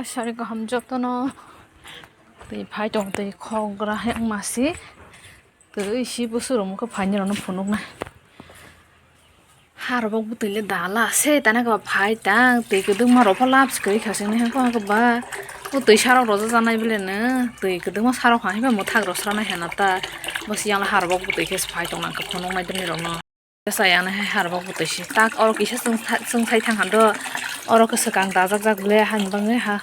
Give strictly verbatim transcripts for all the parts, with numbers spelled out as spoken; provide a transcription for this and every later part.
Sari kaham jotono twi phai tong, twi khok gra he wngma si. Twi si bwswk rok mokhe phaini rokno phunuknai. Harok bwtwi le dala se tana khe phai tang, twi kwdwkma rok pho lab se kwrwi kha sini hwnba khe ba bwtwi sarok rw jajaknai bele no, twi kwdwkma sarok hai khe mwthak rw sranai hena ta. Bo se yang harok bwtwi khe se phai tong nang khe phunuknai tini rokno. Kisa yang hai harok bwtwi se tak oro kisa chwng sai thang hando, oro khe swkang dajak jak le hani bagwi ha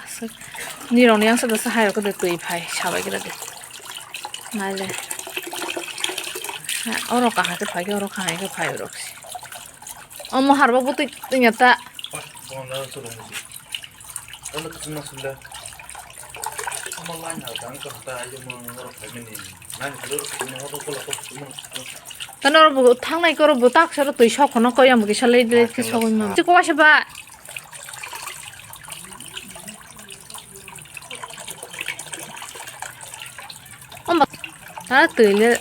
nirok ni yang se hai rok twi phai sabai khe. Naile. Ha, oro kaham khe phai khe, oro kaham khe phai rok se. Omo harba bwtwi tongya ta. Tano oro bo thangnai khe oro bo tak se oro twi sok kheno koi ang bo kisa late late khe sogwi mano. Chikwa se ba. Omo, ah, twi le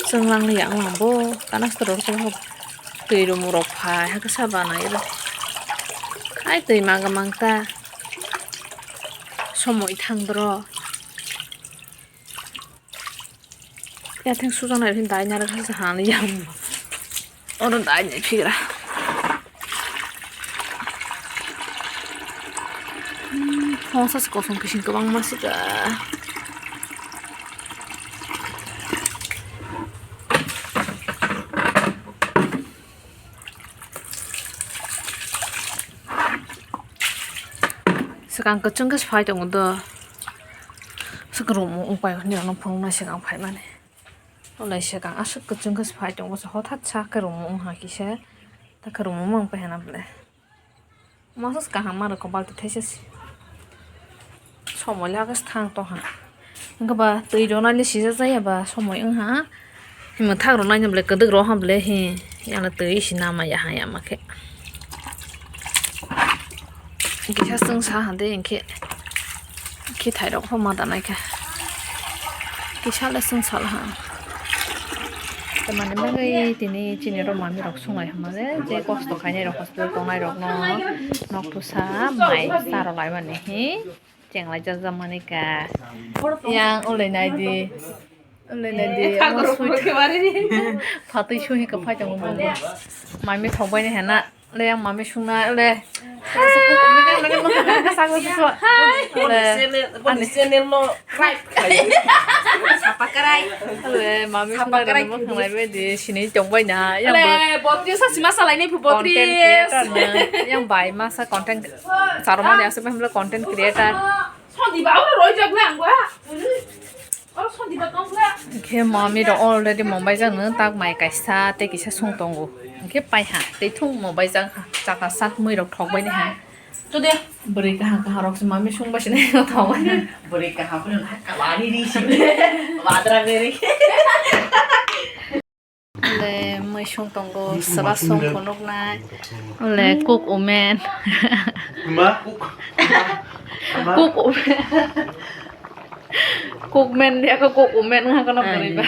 chwnglang ya wngma bo, kanastor rok chwng twi rumung rok phai hakhe sa banai bo. Hai twi mangkha mangta somoi thang doro. Yatheng sujaknai phini dai narwkha se hani yang. Oro dai nai phigra. Hmm, phone sa se kosom kisin kwbangma sika. Swkang kwchwng khe phai tongo do. Swkang room wng pai hwnwi ano phunuknai swkang phaimani. Olai swkang aswk kwchwng khe phai tongo, hothat sa khe room wng ha kisa. Ta khe room wng pai hwnna bwle. Masa kaham ma rwkha balti thaisa se. Somoi le hakhe se thang tong ha. Wngkhe ba twi rwnai le sijak jaya ba somoi wng ha. Mwthak rwnai ni bwle kwdwk rw ha bwle he. Yang le twi se nama ya ha ya ma khe. Kisa chwng sa ha de hinkhe. Khe thai rok pho ma danai khe. Kisa le chwng sal ha. Tamani bagwi tini chini rok mami rok sunglai hwnmale, je kosto khainai rok hospital tongnai rok no nok thusa mai cha rw lai mani hi chenglaijak jak mani ka. Yang ulai nai di, ulai nai di, phatwi sui khe phai tongo bo. Mami thok bai ni hena. Le yang mami sungna le. Hai. Boni channel, boni channel no subscribe khlai. Sapa karai. Le mami sungna le mo khanglai bai di sini tong bai na. Yang le botri sa sima salai ni botri. Content creator na. Yang bai masa content. Saromani asuk bai hamle content creator. Sandi ba oro roi jak na angwa. Khe mami rok already mumbai jang no tak mai kaisa tei kisa sung tongo. Hwnkhe paiha tei thung mumbai jang ha chakha sak mui rok thok bai ha. Bwrwi kaham kaham rok se mami sung bai se thok bai. Bwrwi kaham phano kalani ri se. Wadra beri. Le mui sung tongo, swba sung phunuknai. Le cook women. Ma cook. Cook women. Cook men dia ko cook women nga kono bwrwi ba.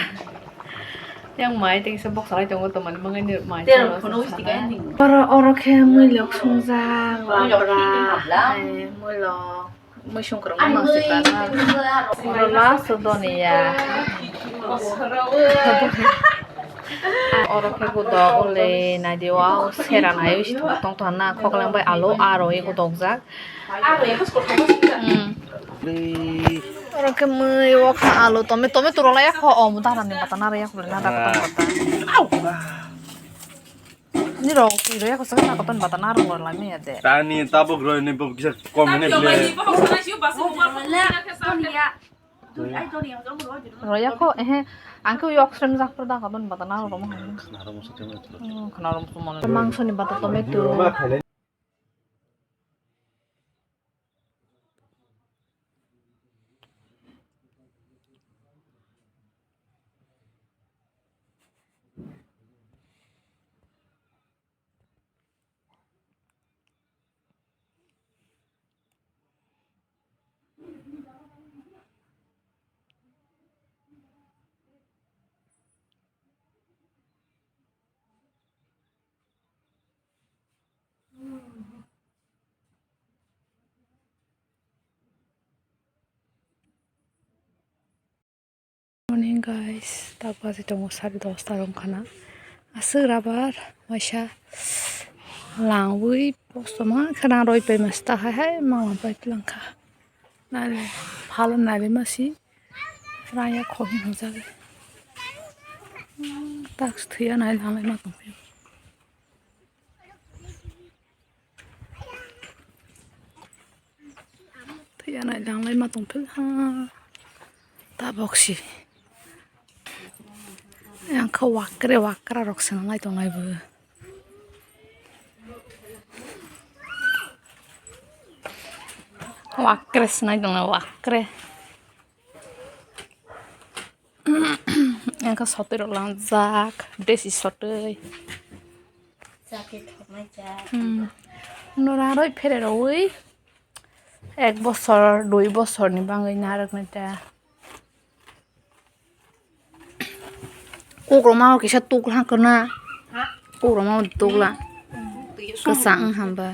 Yang mai tengsa box salai tongo, tomani mangai ni mai. Oro, oro khe mui lok sungjak. Mui lok. Mui sung kwrwngma mang se kana. Oro last o doniya. Oro khe bo dok ule nai di o, sera nai wi si tong tong na, khoklang bai alo aro ego dokjak. Hmm. Oro khe mui o kha alo tome tome turo la yakho, o mo dara ni bata nara yakho le na da koton bata. Nirok twi roya ko saka koton bata narwk rw lai manya de. Tani tabuk rw ni bo kisa kom hene ble. Roya ko, ehe, ang khe yok srem jak pura da koton bata narwk rw mo. Khna rw mo sa thema. Hmm, khna rw mo sa mano. Mangso ni bata tomato. Guys, ta bajai tongo sare dosta wngkha na. Aswk rabar waisa langwi kosto ma khana roi pai masta hai hai ma pai langkha. Nale phala nale masi raya khohi hwnjagwi. Tak thwiya nai langlai ma tongphio. Thwiya nai langlai ma tongphil ha. Tabok si. Yang kha wakre wakra rok se nai tonglai bo. Wakre se nai tonglai wakre. Engkha sotwi rok langjak, desi sotwi. Chakhe thoknai cha. Hmm. Noraroi phererowi ek bosor, dui bosorni bangwi narwknai ta. Kokrokma o kisa tukla kwna. Ha? Kokrokma o tukla. Hmm. Kwchang wng hamba.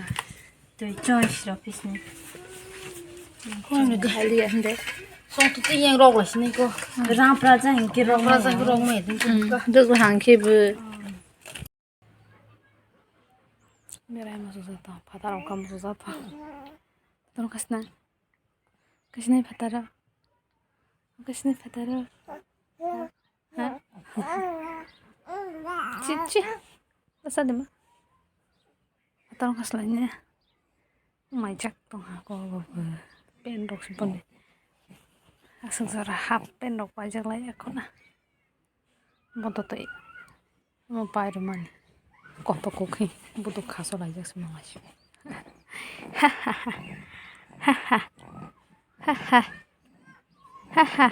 Twi choice rok pisni. Khali hande. Song tu yang rok la sini ko. Rampra jang ke rok. Rampra jang rok mai din. Hmm. Duk hang ke bu. Berai ma susa to, phatar wngkha ma susa to. Phatar wngkha sna. Kasnai phataro. Kasnai phataro. Ha? Chi, chi. Asa dema. Phatar wngkha slai ne. Maijak tongha ko bo bo. Pen rok si boni. Aswk jora half pen rok paijak lai ekhona. Bodo tei. Omo pairwmani. Koto kokhi. Buduk khaso laijak se mangai se. Ha ha ha. Ha ha. Ha ha. Ha ha.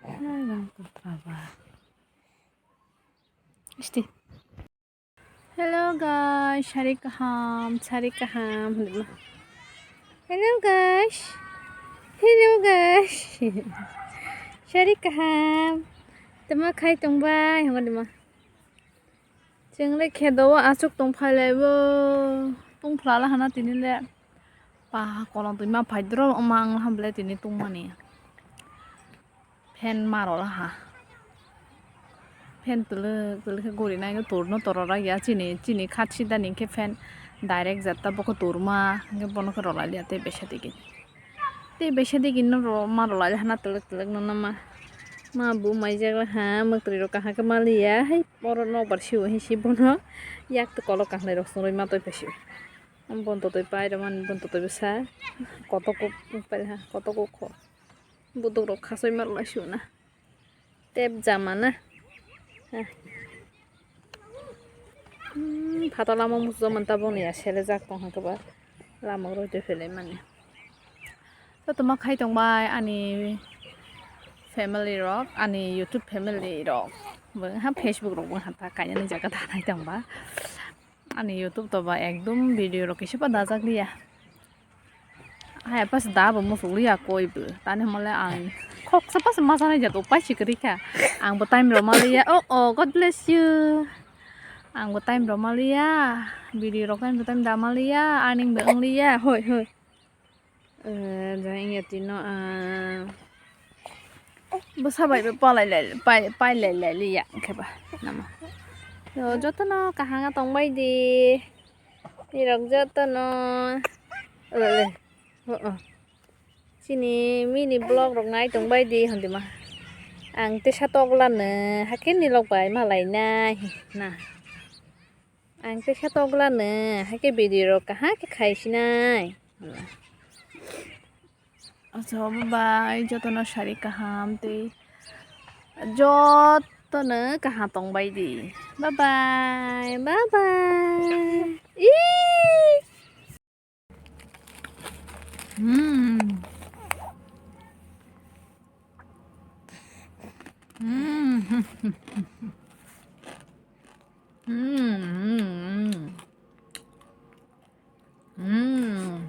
Hai bang putra ba. Isti. Hello guys, sari kaham, sari kaham, hwnwi ma. Hello guys, hello guys, sari kaham, tama khai tongbai, hwnwi ma. Chwng le khedo o achuk tong phai lai bo, tong phlala hana tini le, pa kolong twi ma phai dro, ma ang ham le tini tong mani. Fan ma rwla ha. Fan twlwk twlwk khe guri nai, torno tor rwla ya chini, chini khat sida ni khe fan direct jetta bo khe torma, hwnkhe bono khe rwla liya tei besa digi. Tei besa digi no rw-, ma rwla liya hana twlwk twlwk no nama. Ma bu maijak la ha, mwtwrwi rok kaham khe ma liya, hai oro nokbar siwo hinsi bono yak twi kolok kahnai rok swrwngwi ma twi phaisio. Bon totwi pai rwmani, bon totwi bwsa kotok kuk pai ha, kotok kuk kho. Buduk rok khasoi ma rwlai sio na. Tep jama na. Ha. Hmm, phatar lama muchung man tabuk ni ya selejak tong ha khe ba. Lama roi twi phelai mani. To toma khai tong bai ani family rok, ani YouTube family rok. Bo ha Facebook rok bo ha ta kainani jaga ta nai tong ba. Ani YouTube to ba ekdom video rok kisa pa dajak liya. Hai pas da bo musuk liya koi bo. Tani hwnle ang khoksa pas ma janai jato pai sikri kha. Ang bo time rok ma liya. Oh, oh, God bless you. Ang bo time rok ma liya. Video rok time to time da ma liya. Earning bo wng liya. Hoi, hoi. Eh, jang ya tino, ah, bwsa bai bo palai lai, pai, pai lai lai liya, hwnkhe ba, nama. Yo, jotono kaham tong bai di. Nirok jotono. Ole, ole. Oh, oh. Chini mini vlog rok nai tong bai di, hondi ma. Ang tesa togla no, hakhe nilok bai malai nai, na. Ang tesa togla no, hakhe video rok kaham khe khai sinai. Acha, bye bye, jotono sari kaham tei jotono kaham tong bai di. Bye bye, bye bye. Ee. Hmm. Hmm. Hmm. Hmm. Hmm.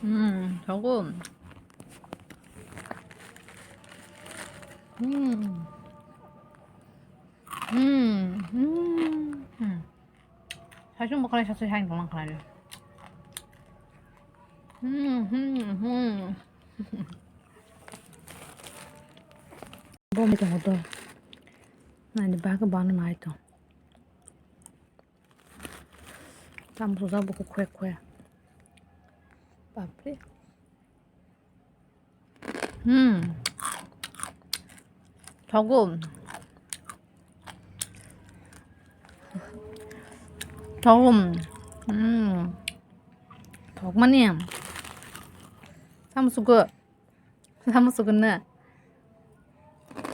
Hmm. Sogo. Hmm. Hmm. Hmm. Hmm. Sasung bakal sasung hain kolang kalai. Hmm. Hmm. Hmm. Bo mai tongo to. Naini bagwi bana mai tong. Tamo sujak bo khwek khwek. Bapre. Hmm. Thogo. Thogo. Hmm. Thokmani. Tamo sugo. Tamo sugo na.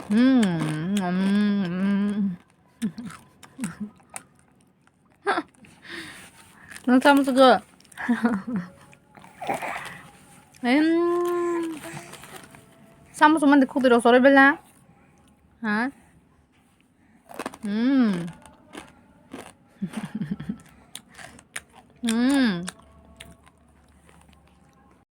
Hmm. Hmm. Nwng tamo sugo. Em. Tamo sumandi khudui rok chorwi bela. Ha? Hmm. Hmm.